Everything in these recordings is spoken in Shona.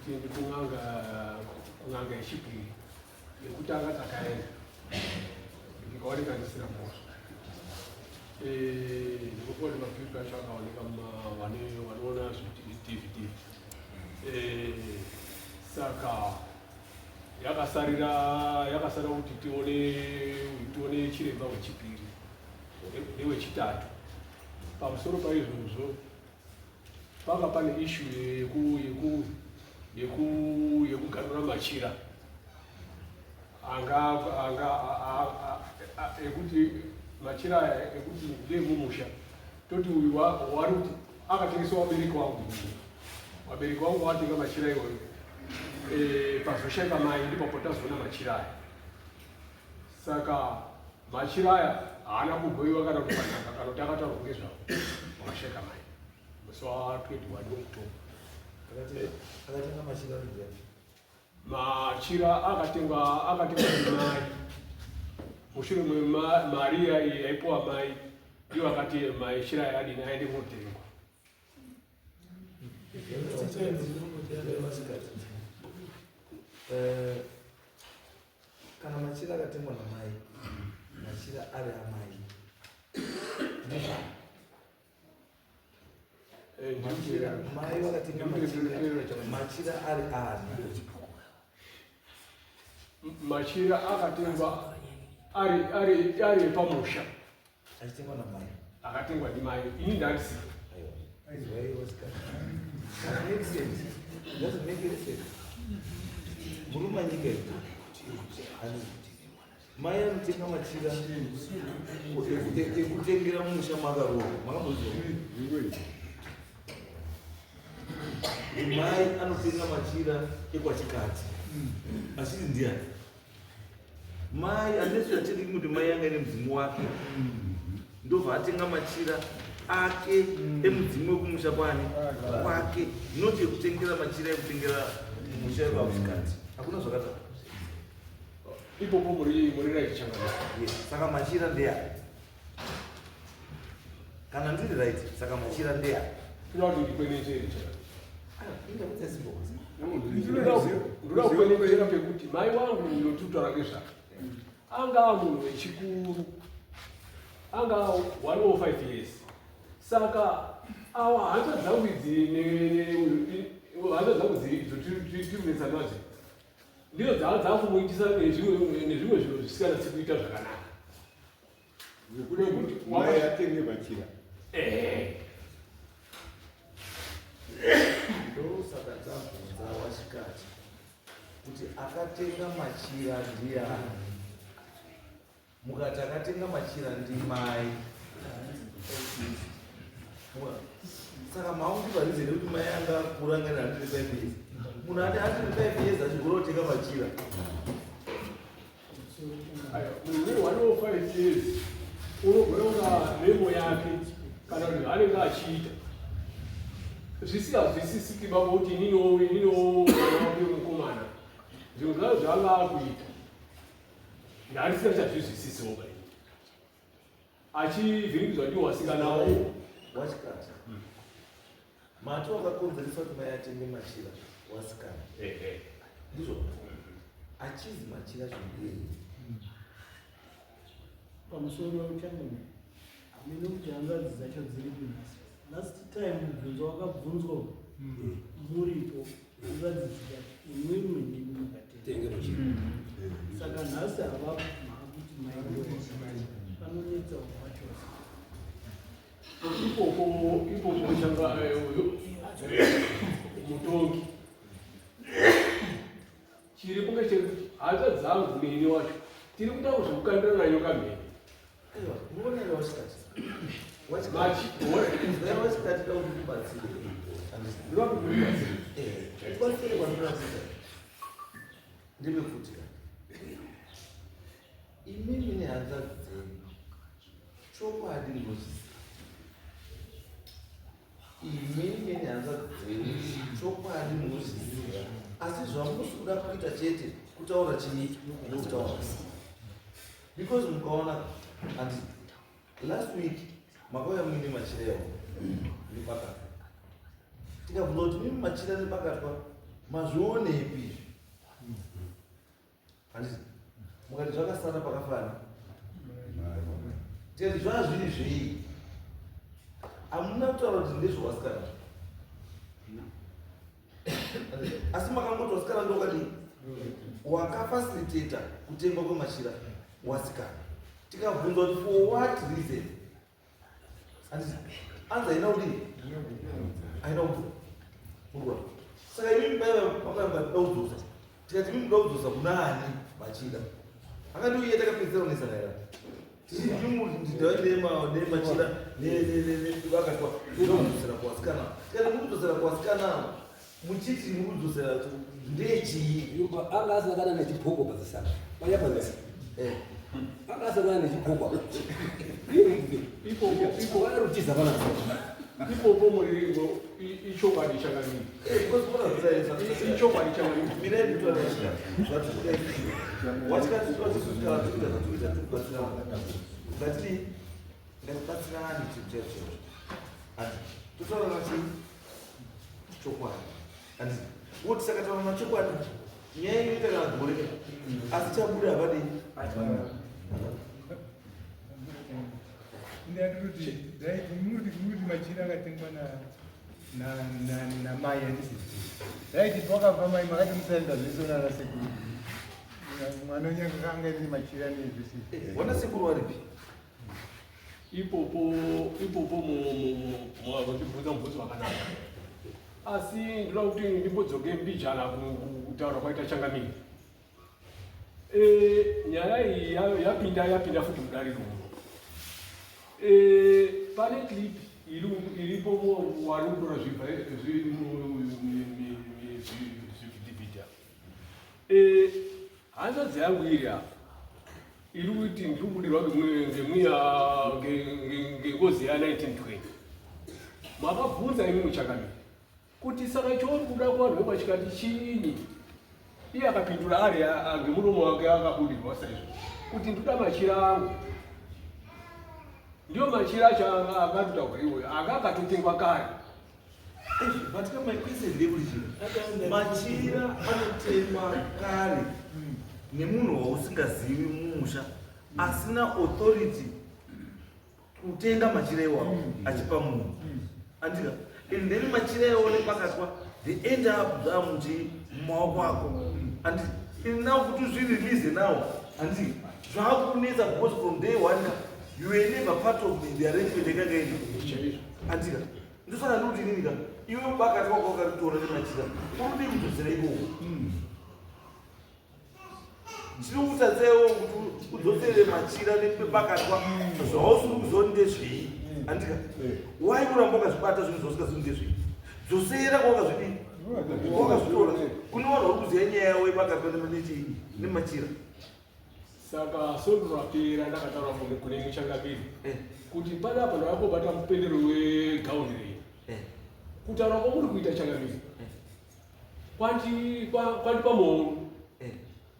tiende kun'anga, kun'anga yechipiri. Yekutanga takaenda ndikaoneka ndisina mhosva. Ndikuona mabhipi acho akaoneka vanoona zveDVD. Saka yakasarira yakasara kuti tione chiremba wechipiri newechitatu. Pamusoro paizvozvo panga pane issue yekuganura machira anga anga ekuti machira aya ekuti ndeemumusha, toti uyu wari kuti akatengeswa vabereki vangu, vabereki vangu vatenga machira iwayo. Pazoshaika mai ndipo potazoona machira aya. Saka machira aya haana kugoiwa kana kuti panhaka kana kuti akataurwa ngezvavo. Wakashaika mai musi wa 21 October. Akatenga machira ndiani? Machira akatengwa nemai mushure memari yaipuwa mai, ndiyo akati machira aya adini, aende kotengwa. Kana machira akatengwa namai, machira ari amai, ndizvo? Machira mai vakatenga machira, machira ari ani? Machira akatengwa ari epamusha. Achitengwa namai. Akatengwa ndimai, ini ndandisi. Aiwa, vasikana. Doesn't make sense. Doesn't make any sense. Murume anyika iyi. Mai anotenga machira ekutengera mumusha makaroorwa. Makambozviona? Mai anotenga machira ekwachikadzi. Achiti ndiani? Mai anesu yatiri kuti mai anga ine mudzimu wake. Ndobva atenga machira ake emudzimu wekumusha kwani kwake, not ekutengera machira ekutengera musha wekwakuchikadzi. Hakuna zvakadaro. Ipopo muri right, changamire. Yes. Saka machira ndeya, kana ndiri right, saka machira ndeya. Toda kuti ndikwenenzere, changamire. Inga simbo. Ndoda kukwenenzera pekuti mai wangu uyo tiri ngezvake anga munhu wechikuru, anga 105 years. Saka awa hanzva dzangu idzi, hanzva dzangu idzo tiri kunetsa nadzo, ndidzo dzava dzakumuitisa nezvimwe zvinhu zvisinganatsi kuita zvakanaka. Nekuda kuti mai atenge machira. Ndosaka dzabvunza wachikati kuti akatenga machira ndiani, mukati akatenga machira ndimai. Saka maundipa reason yekuti mai anga akura anga ane 105 years. Munhu ane 105 years achigona kutenga machira? Munhu we 105 years unogona kunga memo yake kana kuti zvaanenge achiita zvisingazwisisiki baba, kuti ininiwo mwana wake mukomana, zvinhu zvayo zvaanga akuita ndarisina chazvizwisisiwo bai, achivhiringidzwa ndiwo vasikanawo. Wachikati mati wakakonzeresa kuti mai atenge machira wasikana, ndizvo? Achizi machira zvindiyei? Pamusoro, changamire, hamene kuti hanzvadzi dzacho dziri kunhasi. Last time mubvunzo wakabvunzwa muripo, hanzvadzi dzikati imwimwe ndimi makatenga. Saka nhasi hava maakuti mai, panonetsa wachose. Ipopo changa mutongi, chiripo ngechekuti hanzva dzangu neni wacho tiri kuita zvekukandirana nyoka mheni. Aiwa, muonere wachikati. Wachikati da kuti kubatsire. Ndoda kuti mubatsire. Kubatsire kwandinoratidza ndepekuti imimi nehanzvadzi dzenyu chokwadi munochiziva, imimi nehanzvadzi dzenyu chokwadi munochiziva, asi zvamusi kuda kuita chete kutaura chii nokutaura, because mukaona and last week makauya muine machira ewo nepakatwa, tikabvunza kuti mimi machira nepakatwa. Mazvionepi izvi? Handiti mukati zvakasara pakafana, tikati zvaa zviri zvei, hamuna kutaura kuti ndezvewasikana, asi makangoti wasikana ndokadii wakafacilitata kutengwa kwemachira wasikana. Tikabvunzwa kuti for what reason, handiti anzi haina kudii, haina kubvunzwa. Saka imimi paiva makamba toda kudzosa, tikati imimi muda kudzosa kuna ani machira? Akati uye takapedzisira kunesana here nemachira akatwa toda kudzosera kuvasikana. Tikati muri kudzosera kuvasikana muchiti muri kudzosera ndechii? Anga asangana nechipoko pazisaka payapandisa, anga asangana nechipoko. Ipopo ipo varutiza vana. Ipopo muriringo ichokwadi chakanini, ichokwadi chakanini. Mirai kutaura watikati kana tikuita zvatukuita, tikubatsirana, ngatidi ngatibatsirane chinhu chaicho chaizvo. Handi totaurana chii chokwadi, handiti? Kuti sakataurana chokwadi, nyaya inoita kana gore, asi chabuda havadii. Ndati muri machira akatengwa namai, handisi right? Wakabva mai makati musaenda zvese nana sekuru, mwana unyanga anga ine machira nezvese. Wana sekuru varipi? Ipopo ipopo vachibvunza mubvunzo wakanaka, asi ndinoda kuti ndimbodzoke mbijana kutaura kwaita changamiri. Nyaya iyi yapinda futi mudariro muno. Pane clip iripo wari kutora zvivhidhivhidha. Hanzvadzi yangu iri apa iri kuti ndiri kubudirwa ngemwiya ngengozi ya1920. Makabvunza imi muchakamiri kuti saka chouri kuda kuvanhu vekwachikati chiinyi? Iye akapindura ari ngemuromo wake akabudirwa saizvo kuti ndoda machira angu. Ndiyo machira acho anga akatotaurwa iwoyo anga akatotengwa kare. But my question ndekuti chii? Machira anotengwa kare nemunhu wausingazivi mumusha, asina authority kutenga machira iwawo achipa munhu, andika? And then machira iwawo nepakatwa, they end up zvamuchi mumaoko ako, anditi? And now kuti uzvirelease now, anditi zvakunetsa, because from day one ka you were never part of the arrangement yakanga iri, andika? Ndosaka ndikuti inini ka, iwe bakatwa kwakaritora nemachira, urudi kudzosera ikoko. Ndinokutadzaiwo kuti udzosere machira nepakatwa zvausiri kuziva kuti ndezvei, andika? Wai kuramba wakazvibata zvinhu zvausingazivi ndezvei? Dzosera kwawakazvidii, kwawakazvitora, kune vanhu vari kuziva nyaya yavo yepakatwa nechii nemachira. Saka svondo rapera ndakataura kune muchangamiri kuti panapa ndakangobata mupendero wegauni rei. Kutaura kwamuri kuita changamiri kwandipa muono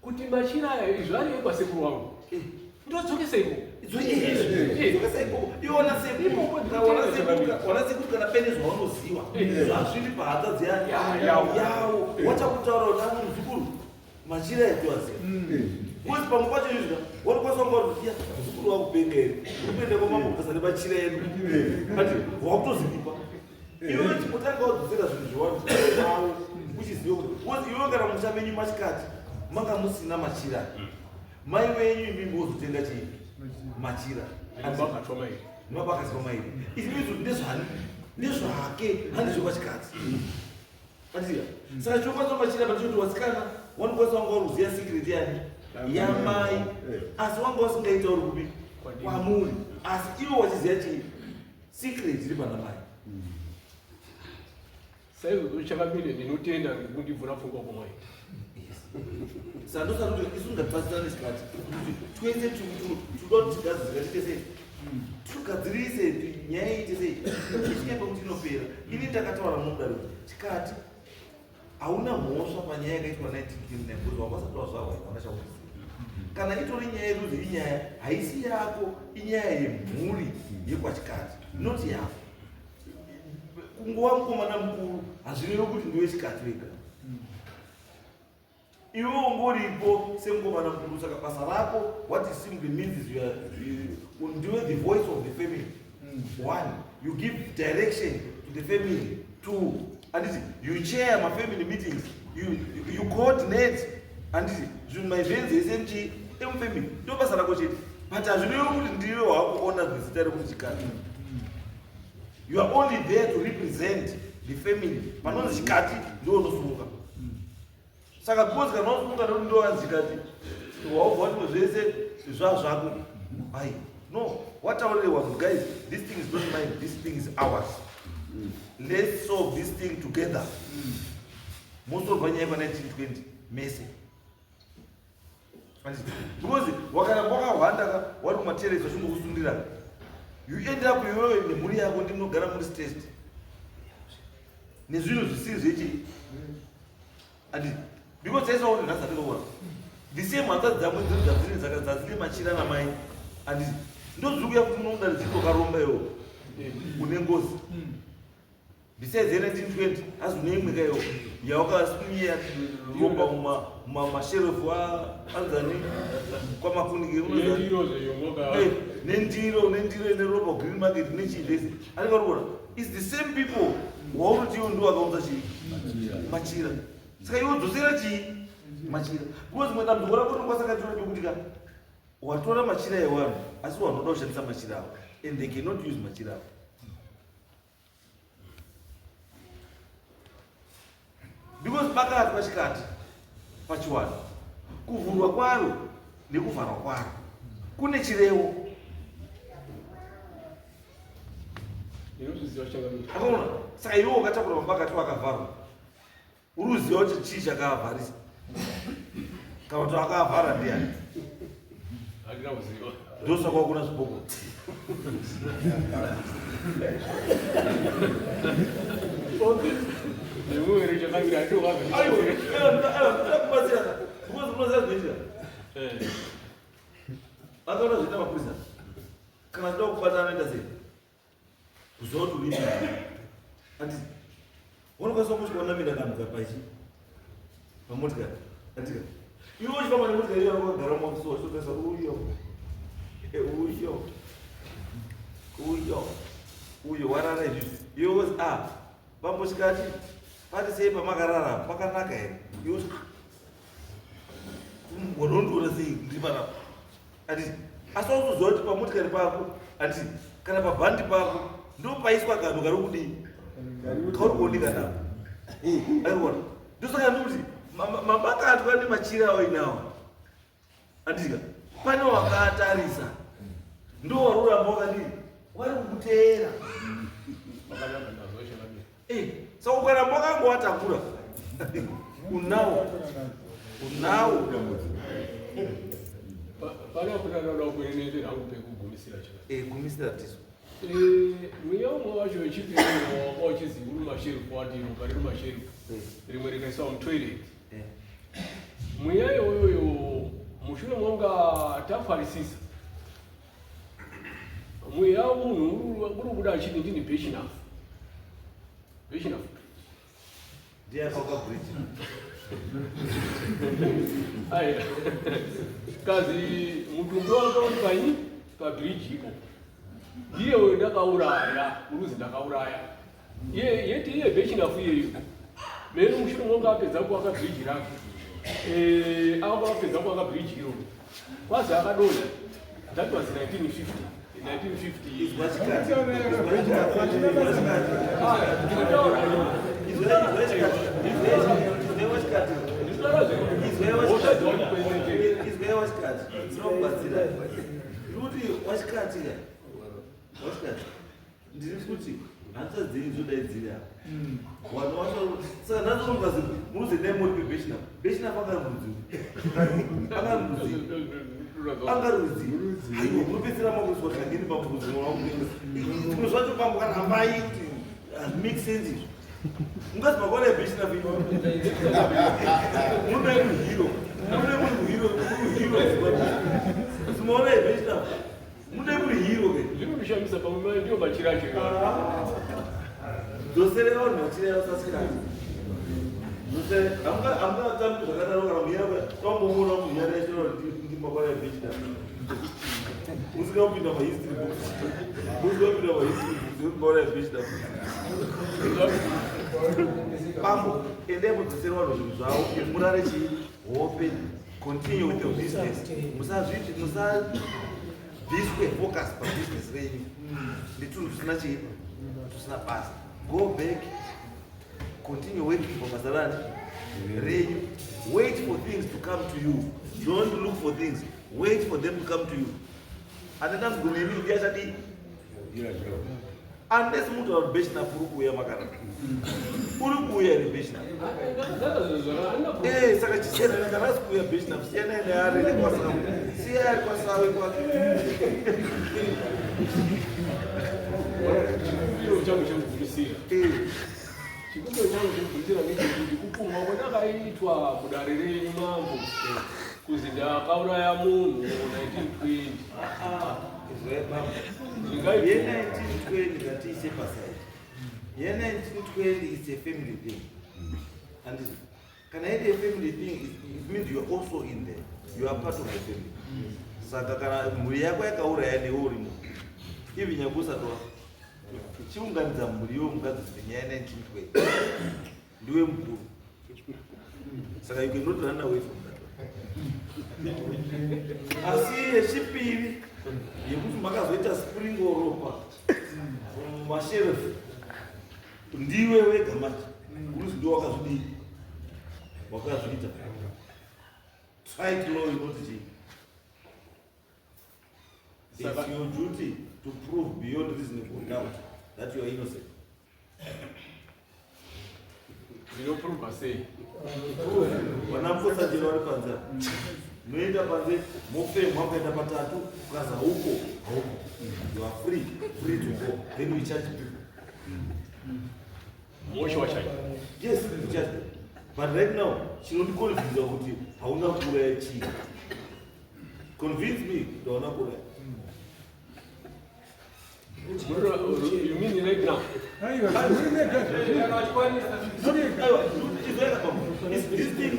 kuti machira aya izvo ari ekwasekuru wangu, ndodzokesa ikoko. Iona sekuru kana pene zvaunoziva zvazviri pahanzvadzi yawo, wachakutaura kuti ano muzukuru machira etuaziva, because pamwe pacho izvika warikwanisa kunga kuti ya muzukuru wakupenga here, uri kuenda kwamambo kugasa nemachira edu, ati wakutozivipa iwe chipotanga wadzosera zvinhu zvewavo uchiziva kuti, because iwe kana musha menyu machikati manga musina machira, mai venyu imimi wozotenga chii machira. Bakatwa mairi. Nemabakatwa mairi, izvi izvo ndezvani? Ndezvake, handizvo pachikadzi, andika? Saka chinokwanisa machira pachikuti wasikana wanokwanisa wanga uri kuziva secret yani yamai, asi wanga wasingaita uri kupi kwamuri, asi ivo wachiziva chii secret iri pana mai. Saizvozvo changamire, ndinotenda ngekundivhura pfungwa kwamaita. Saka ndosaka kuti isu ngatibatsirane chikati kuti twese tuda kuti tigadzirika, tiite sei, tugadzirise nyaya iite sei, isvike pekuti inopera. Ini ndakataura mudare chikati hauna mhosva panyaya yakaitwa 1929 because wanga usati wazvarwa, hauna chakuziva. Kana itori nyaya yerudzi, inyaya haisi yako, inyaya yemhuri yekwachikati, not yako. Kungova mukomana mukuru hazvirevi kuti ndiwe chikati wega. Iwe ungoripo semukomana mukuru, saka basa rako, what it simply means is you are, ndiwe the voice of the family. One, you give direction to the family. Two, anditi you chair mafamily meetings, you coordinate, anditi zvinhu maevents ese emuchii emufamily, ndo basa rako chete. But hazvirevi kuti ndiwe wakuona zita rekuti chikati. You are only there to represent the family. Panonzi chikati ndiwe unosumuka. Saka because kana wasumuka nekuti ndiwe wanzi chikati, waubva wati zvese zvazvako. Ai, no, wataurirewa kuti guys, this thing is not mine, this thing is ours. Let's solve this thing together. Mosolva nyaya pa 1920 mese. Because wakaramba wakahwanda ka, wari kumateresi vachingokusundira, you end up iwewe nemhuri yako ndinogara muri stressed nezvinhu zvisiri zvechi, andi because taisaona kuti nhasi atinoona the same hanzadzi dzako dziri dzadziri dzaka dzadzine machira namai, andi ndo zviri kuya kuti unomuda dzichokaromba iwo une ngozi. Besides ye 1920, asi une imwe kaiwo yawakasimiya ropa mumasherefu anzani kwamakunike. Nendiro zveyongoka. Nendiro ine ropa, Green Market nechii zvese, anenge uri kuona is the same people waunoti iwo ndiwo akaunza chii machira. Saka iwe dzosera chii machira, because mwe dambudziko rako rinokwanisa pekuti ka watora machira evanhu, asi vanoda kushandisa machira avo and they cannot use machira avo because pakati pachikati pachiwano kuvhurwa kwaro nekuvharwa kwaro kune chirevo. Inozviziva changamira. Akaona, saka iwe wakatakura mapakati wakavharwa, uri kuziva kuti chii chakaavharisa kana kuti akaavhara ndiani? Handina kuziva. Ndosaka wakuna zviboko. Okay, nemumwe changamira, Kubatsira, because unoziva zvinoitika. Akaona zvoita mapurisa, kana toda kubata anoita sei? Kuziva kuti uripi, ati unokwanisa kusvika unamira kanhu kapachi pamotikari, atika iwe uchifamba nemotikari iyo wakagara mumafuso wachitopesa uyo, uyo, uyo, uyo warara izvizvi, iwe wozi, "Ah, pambochikati pati sei pamakarara pakanaka here?" Iwe uti, "Wanondiona sei ndiri panapa?" Ati asi wautoziva kuti pamotikari pako, ati kana pabhandi pako ndo paiswa kanhu kari kudii, kauri kuoneka nako. Aiona, ndosaka ndikuti mabakatwa nemachira awo inawo, andika pane wakatarisa, ndo wari uramba wakadii, wari kukuteera. Pakanaka, ndazwa changamira. Saka ukaramba wakangowatakura, unawo, unawo. Panapa ndanoda kuenenezera hangu pekugumisira changamira. Gumisira tiso. Mweya umwe wacho wechipiri wanga uchizi uri masherufu, wadiro riri masherufu, rimwe rikaiswa mutoilet. Mweya iyoyoyo mushure monga tafarisisa, mweya munhu uri kubuda achiti, "Ndini Bechinafu, Bechinafu." Ndiye akauka bridge. Aya kazi mutumbi wanga uri pai pabridge ipo, ndiye uyo ndakauraya, uruzi ndakauraya. Iye yeti iye Bechinafu iyeyo mene mushure monga apedza kuaka bridge rake. Anga apedza kuaka bridge iroro, kwazi akadonha. That was 1950, 1950. Izwa chikati. Ah, ndinotaura. Izwa chikati. Izwa chikati. Ndinotaura Izwa wachikati. Izwa wachikati. Ndinokubatsira. Ndikuti wachikati ka. Wachikati. Ndiri kuti hanzva dzenyu dzodaidzira apa. Vanhu vacho saka nhasi mukazi muruze dai muri pebheshina. Bheshina pakarudzi. Akarudzi. Angarudzi. Aiwa, munopedzisira makuiswa zvangeni pamurudzi mwana. Zvimwe zvacho pambo kana amai kuti hazvimake sense izvo. Mungazi makaona bheshina vino. Munodai muhiro. Munodai muri muhiro, muri muhiro. Simaona bheshina. Munodai muri hiro ke. Zvinondishamisa, pamwe ndiyo machira acho iwayo. Dzosere vanhu machira yavo sasikati. Dzosere, hamungatambi zvakadaro kana muya. Tomboona munyara ndimabara bechina. Usika kupinda pa history books. Usika kupinda pa history books mabara bechina. Bambo, endai mudzosere vanhu zvinhu zvavo, murare chii hope, continue with your business. Musazviiti, musabviswe focus pa business renyu. Nditunhu tusina chii, tusina basa. Go back, continue working pabasa rani renyu. Wait for things to come to you. Don't look for things. Wait for them to come to you. Ane dambudziko nemi ndiye achadii? Unless munhu ari beshina uri kuuya makara. Uri kuuya here beshina? Eh, saka chisiyana kana asi kuuya beshina siyana neari nekwasawe. Siya ari kwasawe kwake. Chikumbiro changu chekugumisira. Eh. Chikumbiro changu chekugumisira ngechekuti kupumwa kwandakaitwa mudare renyu mambo kuzi ndakauraya munhu 1920. Izwai baba. Ndingaiti Ye 1920 ngatiise paside. Ye 1920 is a family thing. And kana iri a family thing, it means you are also in there. You are part of the family. Saka kana mhuri yako yakauraya newe urimo. Even nyange usati wafa. Chiunganidza mhuri iwe mugadzise nyaya ye 1920. Ndiwe mukuru. Saka you cannot run away from that one. Asi yechipiri yekuti makazoita spring ropa masherefu ndiwe wega manje uruzi ndiwe wakazvidii wakazviita trite law inoti chii? It's your duty to prove beyond reasonable doubt that you are innocent. Ndinoprova sei? Vana Mukosajena vari panze apa. Munoenda panze mofemwa kuenda patatu ukazi hauko hauko. You are free, free to go. Then we charge people. Mosho wachayo. Yes, we charge them. But right now, chinondiconvinza kuti hauna kuuraya chii? Convince me kuti hauna kuuraya. You mean right now? Aiwa, muri mega. Aiwa, izwaika baba. This thing,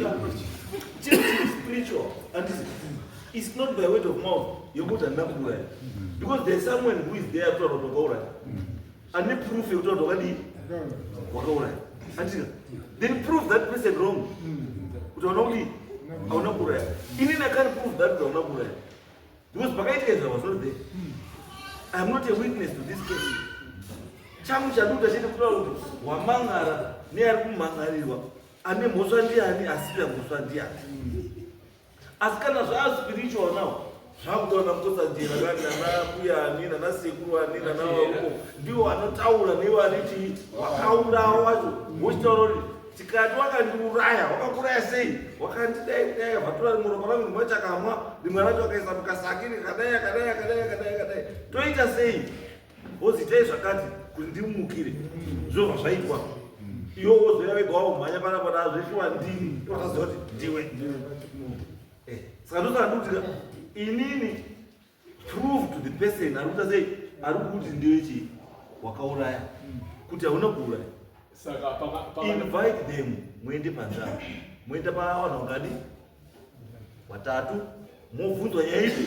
chinhu chiri spiritual and it's not by word of mouth yekuti handina kuuraya. Because there's someone who is there kutaura kuti wakauraya. Ane proof yekuti kuti wakadii? Wakauraya. Andika. Then prove that person wrong. Kuti hauna kudii? Hauna kuuraya. Inini I can't prove that kuti hauna kuuraya. Because pakaitika izvi I was not there. I am not a witness to this case. Changu chanduta chete kutaura kuti wamang'ara neari kumang'arirwa ane mhosva ndiani asina mhosva ndiani. Asi kana zvaa spiritual now zvakutaura Mukosajena nana mbuya ani nana sekuru ani nana varuko ndiwo vanotaura newe aniti wakaurawa wacho wochitaura kuti tikati wakandiuraya wakakuraya sei wakandidai dai vatora rimwe ropa rangu rimwe chakamwa rimwe racho akaisa mukasaki akadai akadai akadai akadai akadai toita sei wozitai zvakati kuti ndimumukire zvobva zvaitwa iwo wozoya wega wamhanya panapa nazveshuwa ndini wakaziva kuti ndiwe. Saka ndosaka ndikuti inini prove to the person ari kuita sei ari kuti ndiwe chii wakauraya kuti hauna kuuraya. Saka Invite them muende panze apa. Muende pavanhu vangadi watatu mobvunzwa nyaya ipi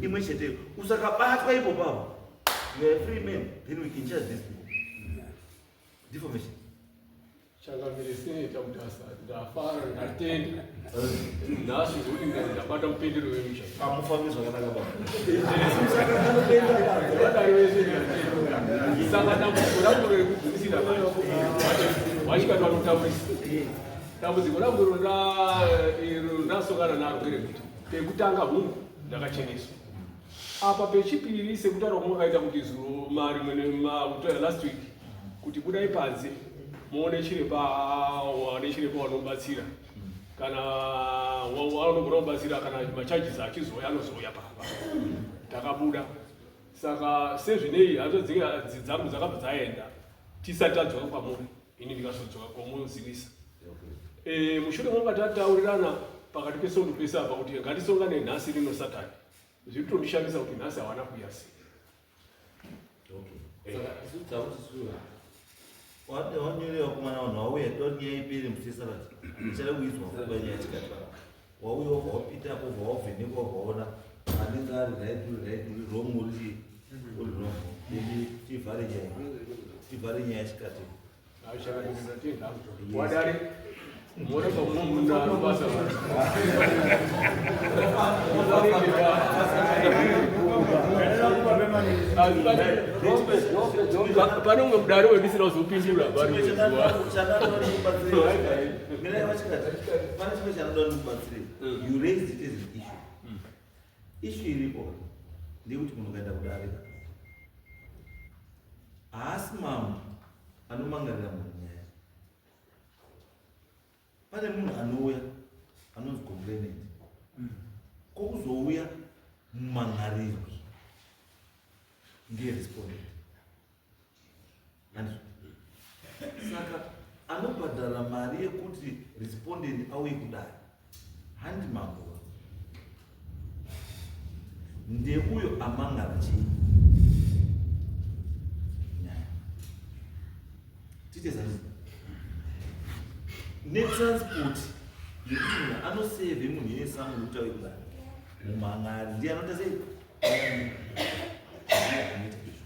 imwe cheteyo. Usakabatwa ipo papo. You are a free man, then we can charge these people. Defamation. Changamire Seneta Mutasa, ndafara, ndatenda nhasi zvekuti ndabata mupendero wemusha. Amufambi zvakanaka baba. Vadari vese ndatenda. Saka dambudziko rangu rekugumisira manje vachikati vanotaurisa dambudziko rangu iro ndasongana naro ngerekuti pekutanga hungu ndakacheneswa apa pechipiri sekutaura kwamakaita kuti zuro marimwe last week kuti budai panze muone chiremba wane chiremba wanobatsira kana wanogona kubatsira kana macharges achizouya anozouya pamba takabuda. Saka sezvinei hadzo dzangu dzakabva dzaenda tisati tadzoka kwamuri, ini ndikazodzoka kwamuzivisa. Mushure monga tataurirana pakati pesondo pese apa kuti ngatisongane nhasi rino Satani, zviri kutondishamisa kuti nhasi hawana kuuya sei. Saka isu takuti sura wanyorera kumana vanhu vauya toti nyaya ipere musesarati ichada kuizwa kuba nyaya chikati. Wauya, wobva wapinda apo, wobva wavhenekwa, wobva waona anenge ari right, uri right, uri wrong, uri chii, uri wrong. Then tivhare nyaya, tivhare nyaya chikati. Wadare muone pakumunda basa. Pane umwe mudare wendisina kuzopindura. Chimwe chanoda ndikubatsire, mirai vachikati, pane chimwe chanoda ndikubatsire. You raised it as an issue. Issue iripo ndeyekuti munhu ukaenda kudare, haasi mambo anomangarira munhu nyaya. Pane munhu anouya anonzi complainant, kwokuzouya mumangarirwi ndiye respondent. Handizvo? Saka anobhadhara mari yekuti respondent auye kudare handi mambo, ndeuyo amangara chii nyaya. Tite zani netransport yekuti munhu anosevhe munhu yesamu kuti auye kudare, mumhangari ndiye anoita sei? Ndiye anoita izvo.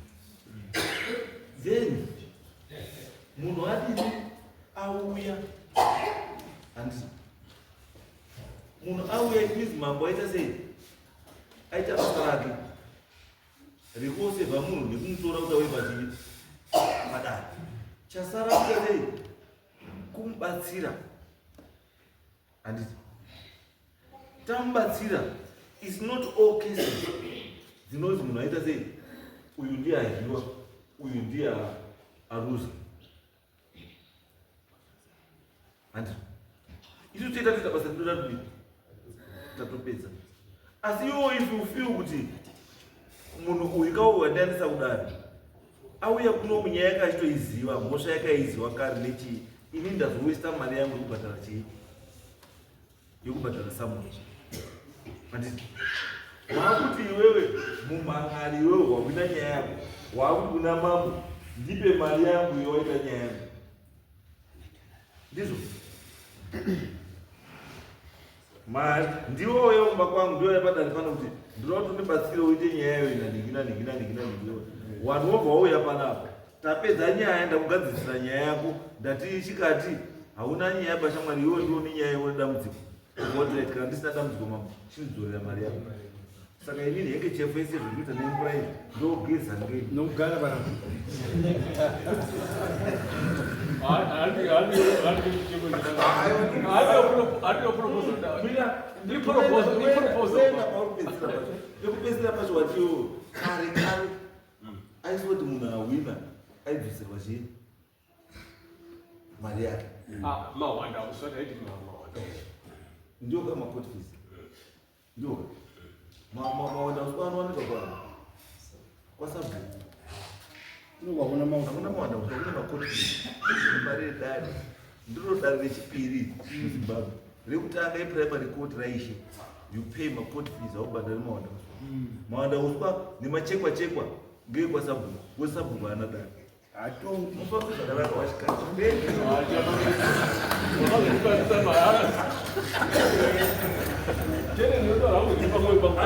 Then munhu adini? Auya, handiti? Munhu auya, it means mambo aita sei? Aita basa rake rekuosevha munhu nekumutora kuti auye pachii? Padare. Chasara kuita sei? Kumubatsira, handiti? Tamubatsira. Is not all cases dzinonzi munhu aita sei, uyu ndiye ahiwa, uyu ndiye aruza, handiti? Isu toita, toita basa tinoda kudii, tatopedza. Asi iwo if you feel kuti munhu uyu kawo wandiandisa kudari, auya kuno munyaya yake achitoiziva, mhosva yakaiziwa kare nechii, ini ndazowesta mari yangu yekubhadhara chii, yekubhadhara summon, handiti? Waakuti iwewe mumhangari, iwewe wawina nyaya yako, waakuti kuna mambo, "Ndipe mari yangu yowaita nyaya yangu." Ndizvo mari ndiwo yekumba kwangu, ndiyo yapadari pano kuti ndinoda kuti undibatsire uite nyaya iyo nanhingi nanhingi nanhingi nanhingi. Wanhu wobva wauya panapa, tapedza nyaya, ndakugadzisira nyaya yako, ndati chikati hauna nyaya pashamwari, iwe ndiwo nenyaya, iwe dambudziko. Right, kana ndisina dambudziko, mambo, chindidzorera mari yako. Saka inini henge chefu yese zvekuita nemvura izvi ndogeza ngei? Nokugara panapa. Pekupedzisira pacho watiwo kare kare aisoti munhu awina aibvisirwa chii? Mari yake. Mawanda usati aiti mawanda. Ndio kama court fees, ndio mawanda uswa anowanikwa kwasabhuku. Unobva kuna Hakuna mawanda uswa, kune macourt fees. Mari yedare ndiro dare rechipiri muZimbabwe. Rekutanga iprimary court raishe. You pay macourt fees, haubhadhari mawanda uswa. Mawanda uswa nemachekwa chekwa ngeekwasabhuku, wesabhuku haana dare. Hatongi. Mufambe zvakanaka wachikati. Wakazokwanisa mahara tene ndinotaura hangu zviri pamwe pamwe.